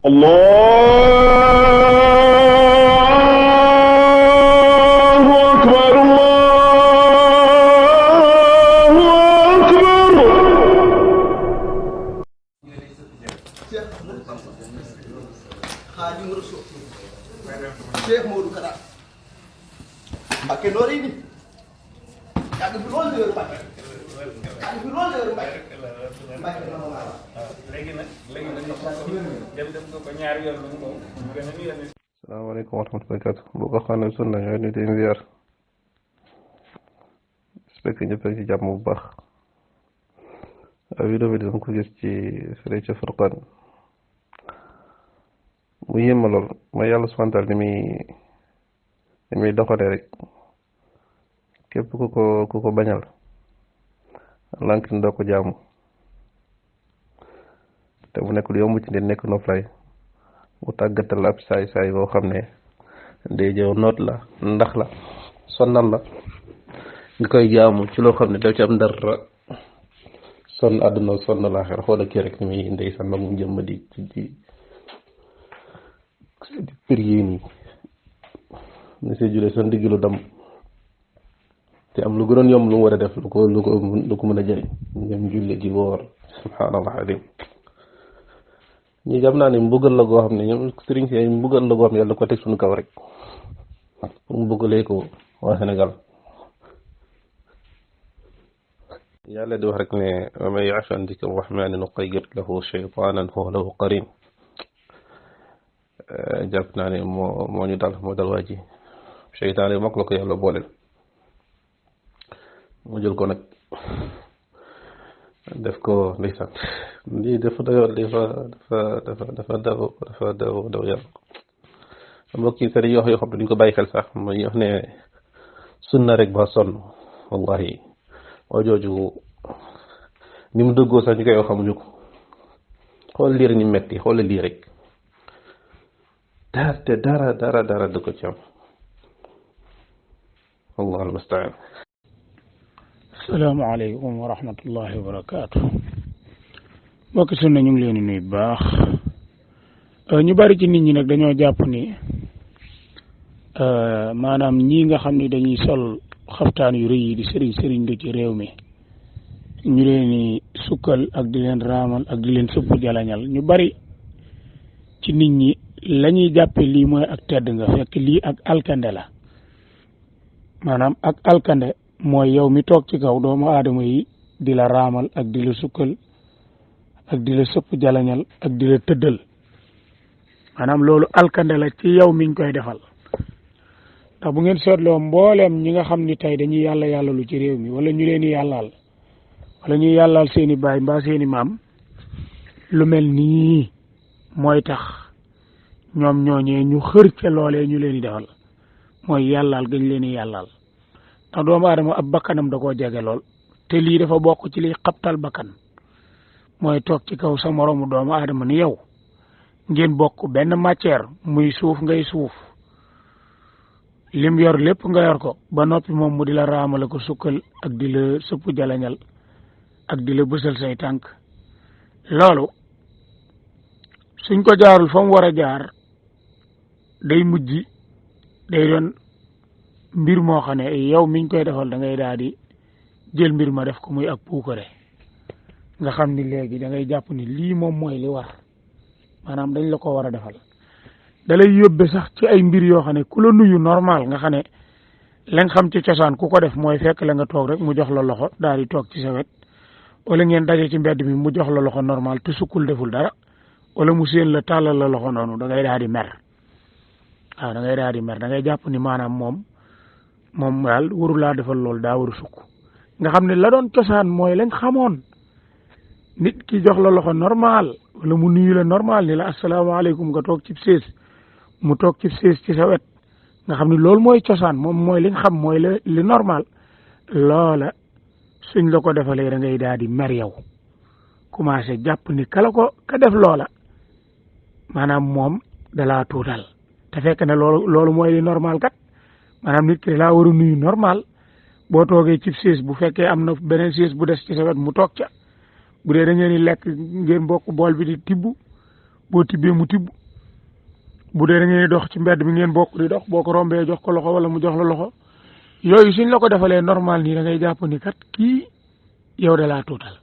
الله أكبر الله أكبر. Xaadimu Rasuul Cheikh Modou Kara Mbacké Noreyni yàgg fi loolu dëgër Mbacké yàgg fi loolu dëgër Mbacké léegi nag dem ko ñaari yoon nag moom gën a nuyu. Assalamualaikum warahmatullahi wabarakatuh. Bu ko xamne sunna ñoo ni di ziar. J'espère que ñëpp ci jàmm bu baax. Vidéo bi dama ko gis ci fële ca Furqan. Mu yéema lool ma yàlla subhanahu wa ta'ala ni muy doxale rek képp ku ko bañal lank ndoo ko jaamu te mu nekk lu yomb ci nit nekk noflaay mu tàggatal ab saay boo xam ne day jëw noot la ndax la sonnal la nga koy jaamu ci loo xam ne daf ci am dara sonn àdduna sonn laaxira xoola kii rek ni muy ndeysaan mag mu jëmm di prier nii ne see julee son digg lu dam te am lu gënoon yomb lu mu war a def lu ko mën a jëriñ ñoom julle di woor subhanallah alim ñi jàpp naa ne mbugal la goo xam ne ñoom sëriñ si mbugal la goo xam ne yàlla ko teg suñu kaw rek pour mu mbugalee ko waa Sénégal yàlla di wax rek ne wa man ya'shu an dhikri rahmani nuqayyid lahu shaytanan fa huwa lahu qarin jàpp naa ne moo ñu dal moo dal waa ji seytaane mag la ko yàlla booleel mu jël ko nag def ko ndeysaan lii dafa daw yàlla mbokk yi seen yoo xam ne duñ ko bàyyi xel sax mooy wax ne sunna rek ba sonn wallahi waa jooju ni mu dëggoo sax ñu koy wax xamuñu ko xool lii rek ni metti xool lii rek dara du ko ci am wallahu almustaan. Asalaamaaleykum wa rahmatullahi wa barakaatu. mbokk sunna ñu ngi leen di nuyu bu baax ñu bari ci nit ñi nag dañoo jàpp ni maanaam ñii nga xam ni dañuy sol xaftaan yu rëy yi di sëriñ lu ci réew mi ñu leen di sukkal ak di leen raamal ak di leen sëpp jalañal ñu bari ci nit ñi lañuy jàppe lii mooy ak tedd nga fekk lii ak alkande la maanaam ak alkande mooy yow mi toog ci kaw doomu aadama yi di la raamal ak di la sukkal ak di la sëpp jalañal ak di la tëddal maanaam loolu alkande la ci yow miñ koy defal ndax bu ngeen seetloo mbooleem ñi nga xam ni tey dañuy yàlla lu ci réew mi wala ñu leen di yàllaal wala ñuy yàllaal seeni baay mbaa seeni maam lu mel nii mooy tax ñoom ñooñee ñu xër ca loolee ñu leen di defal mooy yàllaal gañ leen di yàllaal ndax doomu aadama ab bakkanam da koo jege lool te lii dafa bokk ci liy xabtal bakkan mooy toog ci kaw sa moroomu doomu aadama ni yow ngeen bokk benn matière muy suuf ngay suuf lim yor lépp nga yor ko ba noppi moom mu di la raamale ko sukkal ak di la sëpp jalañal ak di la bësal say tànk loolu suñ ko jaarul fa mu war a jaar day mujj day doon mbir moo xam ne yow miñ koy defal da ngay daal di jël mbir ma def ko muy ak puukare nga xam ni léegi da ngay jàpp ni lii moom mooy li war maanaam dañ la ko war a defal da lay yóbbe sax ci ay mbir yoo xam ne ku la nuyu normal nga xam ne la nga xam ci cosaan ku ko def mooy fekk la nga toog rek mu jox la loxo daal di toog ci sa wet wala ngeen daje ci mbedd mi mu jox la loxo normal te sukkul deful dara wala mu seen la tàllal la loxo noonu da ngay daal di mer waaw da ngay daal di mer da ngay jàpp ni maanaam moom daal waru laa defal loolu daa waru sukk nga xam ne la doon cosaan mooy lañ xamoon nit ki jox la loxo normal wala mu nuyu la normal ni la asalaamaaleykum nga toog ci sées mu toog ci sées ci sa wet nga xam ne loolu mooy cosaan moom mooy liñ xam mooy li normal loola suñ la ko defalee da ngay daal di mer yow commencé jàpp ni ka def loola maanaam moom dalaa tuutal te fekk ne loolu mooy li normal kat maanaam nit ki laa war a nuyu normal boo toogee ci sées bu fekkee am na beneen sées bu des ci sa wet mu toog ca bu dee da ngeen di lekk ngeen bokk bool bi di tibb boo tibbee mu tibb bu dee da ngeen dox ci mbedd bi ngeen bokk di dox boo ko rombee jox ko loxo wala mu jox la loxo yooyu suñ la ko defalee normal nii da ngay jàpp ni kat kii yow da laa tuutal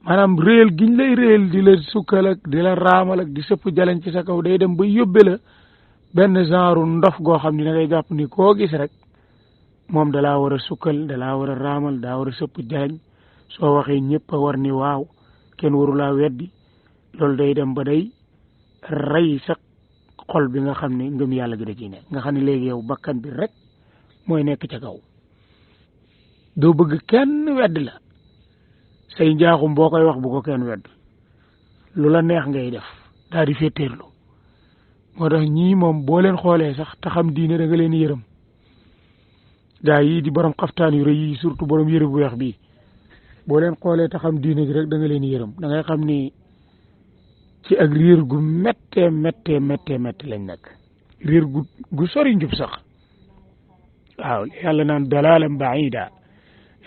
maanaam réel giñ lay réel di la sukkal ak di la raamal ak di sëpp jaleñ ci sa kaw day dem ba yóbbe la benn genre ndof goo xam ni da ngay jàpp ni koo gis rek moom da laa war a sukkal da laa war a raamal daa war a sëpp jaleñ soo waxee ñëpp a war ni waaw kenn waru laa weddi loolu day dem ba day rey sa xol bi nga xam ne ngëm yàlla gi da ciy nekk nga xam ne léegi yow bakkan bi rek mooy nekk ca kaw doo bëgg kenn weddi la say njaaxum boo koy wax bu ko kenn wedd lu la neex ngay def daal di féeteerlu moo tax ñii moom boo leen xoolee sax te xam diine da nga leen yërëm gaa yii di borom xaftaan yu rëy yi surtout borom yëre bu weex bii boo leen xoolee te xam diine gi rek da nga leen yërëm da ngay xam ni ci ak réer gu méttee lañ nekk réer gu sori njub sax waaw yàlla naan dalaalam baida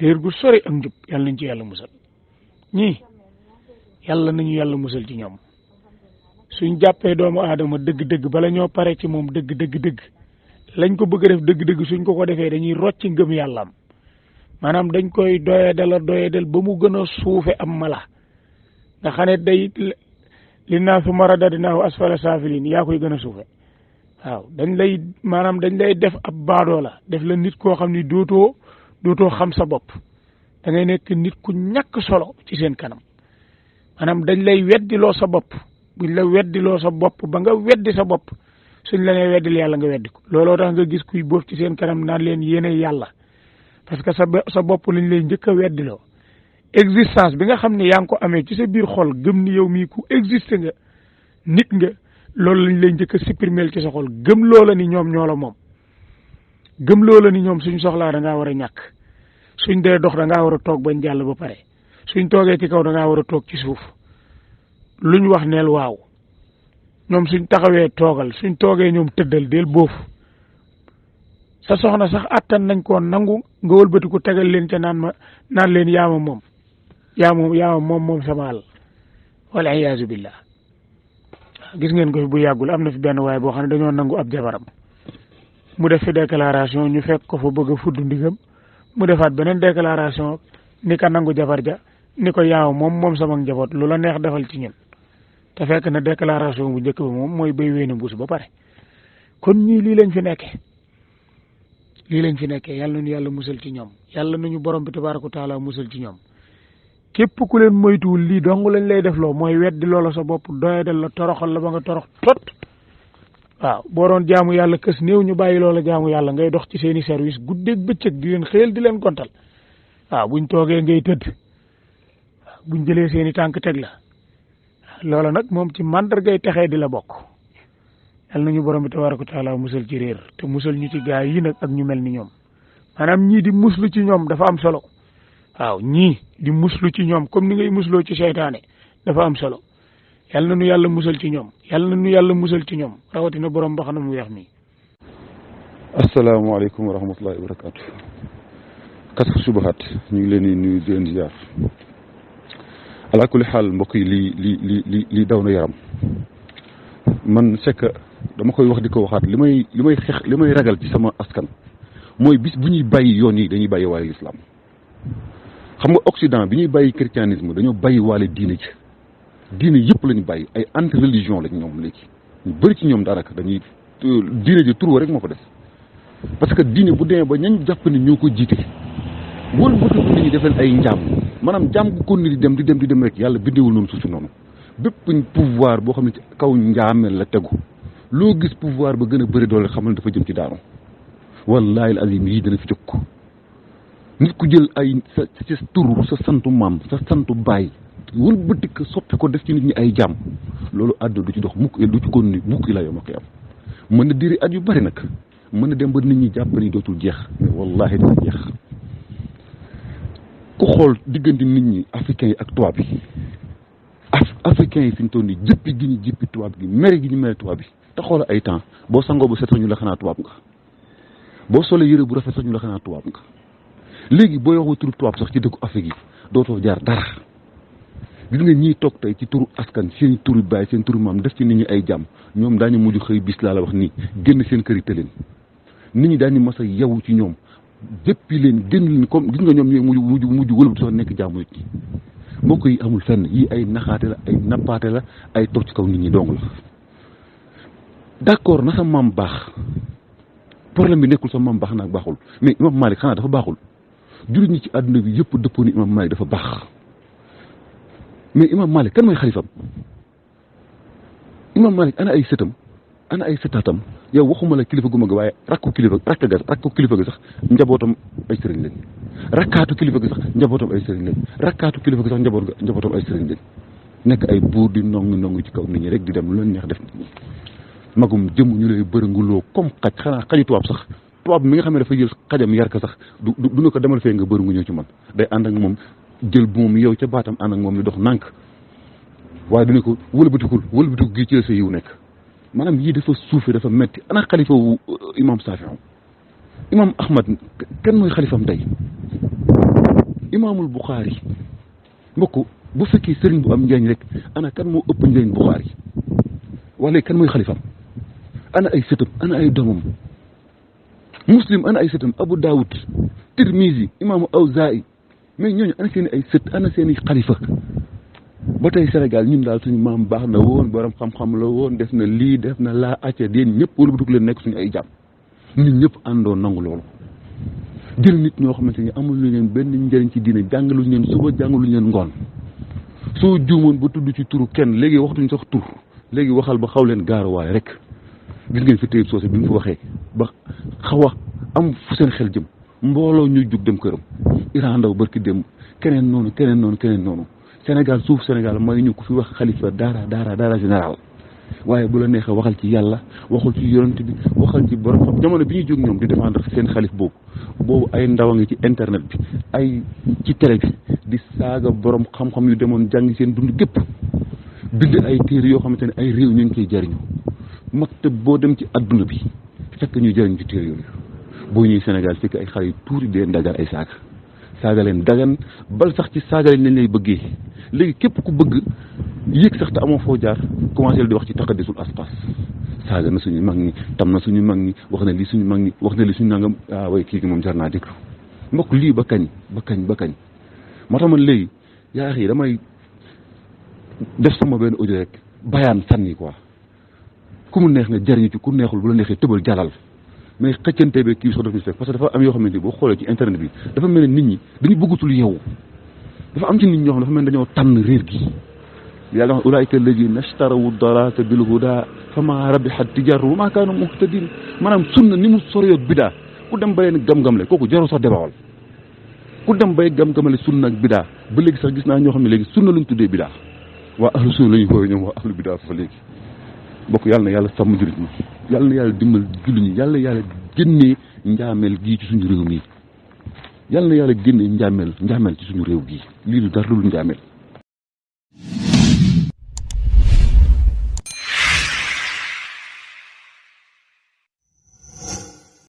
réer gu sori ak njub yàlla nañ ci yàlla musal ñii yàlla nañu yàlla musal ci ñoom suñ jàppee doomu aadama dëgg-dëgg bala ñoo pare ci moom dëgg lañ ko bëgg a def dëgg-dëgg suñ ko defee dañuy rocc ngëm yàllaam maanaam dañ koy doyadal ba mu gën a suufe am mala nga xam ne day li naa su mara dadinaahu asfala saafiliin yaa koy gën a suufe waaw dañ lay def ab baadoo la def la nit koo xam ni dootoo xam sa bopp da ngay nekk nit ku ñàkk solo ci seen kanam maanaam dañ lay weddiloo sa bopp buñ la weddiloo sa bopp ba nga weddi sa bopp suñ la nee weddil yàlla nga weddi ko looloo tax nga gis kuy boof ci seen kanam naan leen yéene yàlla parce que sa bopp lañ lay njëkk a weddiloo existence bi nga xam ne yaa ngi ko amee ci sa biir xol gëm ni yow mii ku existé nga nit nga loolu lañ lay njëkk a supprimer ci sa xol gëm loola ni ñoom ñoo la moom gëm loola ni ñoom suñ soxlaa da ngaa war a ñàkk suñ dee dox da ngaa war a toog bañ jàll ba pare suñ toogee ci kaw da ngaa war a toog ci suuf luñ wax neel waaw ñoom suñ taxawee toogal suñ toogee ñoom tëddal del boofu sa soxna sax attan nañ koo nangu nga wëlbatiku tegal leen ca naan leen yaama moom sama àll wala iyaazu billah gis ngeen ko fi bu yàggul am na fi benn waaye boo xam ne dañoo nangu ab jabaram mu def fi déclaration ñu fekk ko fa bëgg a fudd ndigam mu defaat beneen déclaration ni ka nangu jabar ja ni ko yaaw moom sama njaboot lu la neex defal ci ñun te fekk na déclaration bu njëkk ba moom mooy béy wéenu mbuus ba pare kon ñii lii lañ fi nekkee yàlla nañu yàlla musal ci ñoom yàlla nañu borom bi tabaaraka taala musal ci ñoom képp ku leen moytuwul lii dong lañ lay def loo mooy weddi loola sa bopp doyadal la toroxal la ba nga torox tot waaw boo doon jaamu yàlla kës néew ñu bàyyi loola jaamu yàlla ngay dox ci seeni service guddeeg bëccëg di leen xëyal di leen gontal waaw buñ toogee ngay tëdd waaw buñ jëlee seeni tànk teg la loola nag moom ci màndargay texee di la bokk yàlla nañu borom bi tabaaraka taala musal ci réer te musal ñu ci gaay yi nag ak ñu mel ni ñoom maanaam ñii di muslu ci ñoom dafa am solo waaw ñii di muslu ci ñoom comme ni ngay musloo ci seytaane dafa am solo yàlla na nu yàlla musal ci ñoom rawatina borom ba xam ne mu weex mi. asalaamaaleykum wa rahmatullahi wa barakaatu. Kashfu Shubuhaat ñu ngi leen di nuyu di leen ziar ala kulli xaal mbokk yi lii daw na yaram man c'est que dama koy wax di ko waxaat li may ragal ci sama askan mooy bis bu ñuy bàyyi yoon yi dañuy bàyyi waale l'islam xam nga Occident bi ñuy bàyyi christianisme dañoo bàyyi waale diine ci diine yëpp la ñu bàyyi ay anti religion lañ ñoom léegi ñu bëri ci ñoom daanaka dañuy diine ji tur rek moo fa def parce que diine bu demee ba ñañ jàpp ni ñoo ko jiite wóor bu nit ñi def leen ay njaam maanaam njaam gu ko di dem rek yàlla bindewul noonu suuf si noonu bépp pouvoir boo xam ne ci kaw njaamel la tegu loo gis pouvoir ba gën a bëri doole xamal dafa jëm ci daanu wallahi azim yii dana fi jóg ko nit ku jël ay sa tur sa santu maam sa santu baay wul bëtik soppi ko def ci nit ñi ay jàmm loolu àdduna du ci dox mukk du ci kon ni mukk yi laa yow ma koy am mën na diri at yu bëri nag mën na dem ba nit ñi jàpp ni dootul jeex mais wallahi dina jeex ku xool diggante nit ñi africains yi ak tubaab bi africains yi fi ñu toll nii jëppi gi ñu jëppi tubaab gi mere gi ñu mere tubaab bi te xoola ay temps boo sangoo ba set sax ñu la xanaa tubaab nga boo solee yëre bu rafet sax ñu la xanaa tubaab nga léegi booy waxu turu tubaab sax ci dëkku Afrique yi dootoo jaar dara gis nga ñiy toog tey ci turu askan seen turu baay seen turu maam def ci nit ñi ay jàmm ñoom daañu mujj xëy bis laa la wax nii génn seen kër yi te leen nit ñi daañu mas a yewu ci ñoom jëppi leen génn leen comme gis nga ñoom ñooy mujj wëlbatu sax nekk jàmm nit ñi mbokk yi amul fenn yi ay naxaate la ay nappaate la ay toog ci kaw nit ñi dong la d'accord na sa maam baax problème bi nekkul sa maam baax naag baaxul mais imam Malik xanaa dafa baaxul jullit ñi ci àdduna bi yëpp dëppoo ni imam Malik dafa baax mais imam Malik kan mooy xalifam imam Malik ana ay sëtam ana ay sëtaatam yow waxuma la kilifa gu mag waaye rakku kilifa ga sax njabootam ay sëriñ lañ rakkaatu kilifa gi sax njabootam ay sëriñ lañ rakkaatu kilifa gi sax njabootam ay sëriñ lañ nekk ay buur di nongi ci kaw nit ñi rek di dem lu leen neex def nit ñi magum jëm ñu lay bërënguloo comme xaj xanaa xaji tubaab sax tubaab mi nga xam ne dafa jël xajam yar ka sax du ne ko demal fee nga bërëngu ñëw ci man day ànd ak moom jël moom yow ca baatam ànd ak moom ni dox nànk waaye du ne ko wëlbatiku gii ci la sa yiw nekk maanaam yii dafa suufe dafa metti ana xalifa wu imam Saafi imam Ahmad kenn mooy xalifam tey imaamul Buxaari mbokk bu fekkee sëriñ bu am njëriñ rek ana kan moo ëpp njëriñ Buxaari wala kan mooy xalifam ana ay sëtam ana ay doomam Muslim ana ay sëtam Abu Daawud Tirmizi imaamu Awzaa'i mais ñooñu ana seen ay sët ana seen i xalifa ba tey Sénégal ñun daal suñu maam baax na woon borom xam-xam la woon def na lii def na laa acca déen ñëpp wala bu dugg leen nekk suñu ay jàmm ñun ñëpp àndoon nangu loolu jël nit ñoo xamante ni amul lu leen benn njëriñ ci diine jàngaluñ leen suba jàngaluñ leen ngoon soo juumoon ba tudd ci turu kenn léegi waxtuñ sax tur léegi waxal ba xaw leen gaaruwaay rek gis ngeen fi Taïb Socé bi mu fi waxee ba xaw a am fu seen xel jëm mbooloo ñu jug dem këram Iran Ndaw barki dem keneen noonu Sénégal suuf Sénégal mooy ñu ko fi wax xalifa daara général waaye bu la neexee waxal ci yàlla waxul ci yonent bi waxal ci borom xam jamono bi ñuy jóg ñoom di défendre seen xalif boobu ay ndaw a ngi ci internet bi ay ci télé bi di saaga borom xam-xam yu demoon jàngi seen dund gépp bind ay téere yoo xamante ne ay réew ñu ngi koy jëriñu maktab boo dem ci adduna bi fekk ñuy jëriñ ci téere yooyu boo ñuy Sénégal fekk ay xale yu tuuti di leen dagal ay saaga leen dagan bal sax ci saaga leen lañ lay bëggee léegi képp ku bëgg yéeg sax te amoo foo jaar commencé di wax ci taqaddisul aspas saaga na suñu mag ñi tam na suñu mag ñi wax na lii suñu mag ñi wax na lii suñu nangam way kii gi moom jar naa déglu mbokk lii ba kañ moo tax man léegi yaa xii damay def sama benn audio rek bayaan sànni quoi ku mu neex nga jariñu ci ku neexul bu la neexee tëbal jalal mais xëccante be kii bi sax daf ñu fekk parce que dafa am yoo xamante ni boo xoolee ci internet bi dafa mel ne nit ñi dañu bëggatul yeewu dafa am ci nit ñoo xam dafa mel ne dañoo tànn réer gi yàlla wax ulaayika alladina ishtarawu dalaata bil huda fama rabihat tijaruhum wa ma kaanu muhtadin maanaam sunna ni mu soriyoog bidaa ku dem ba leen gam-gamle kooku jarul sax debawal ku dem bay gam-gamale sunna ak bidaa ba léegi sax gis naa ñoo xam ne léegi sunna lañ tuddee bidaa waa ahlu sunna lañu woowe ñoom waa ahlu bidaa fa léegi bokk yàlla na yàlla sàmm jullit ñi yàlla na yàlla dimbal jullit ñi yàlla na yàlla génnee njaameel gii ci suñu réew mi yàlla na yàlla génnee njaameel ci suñu réew gii lii du dara lu njaameel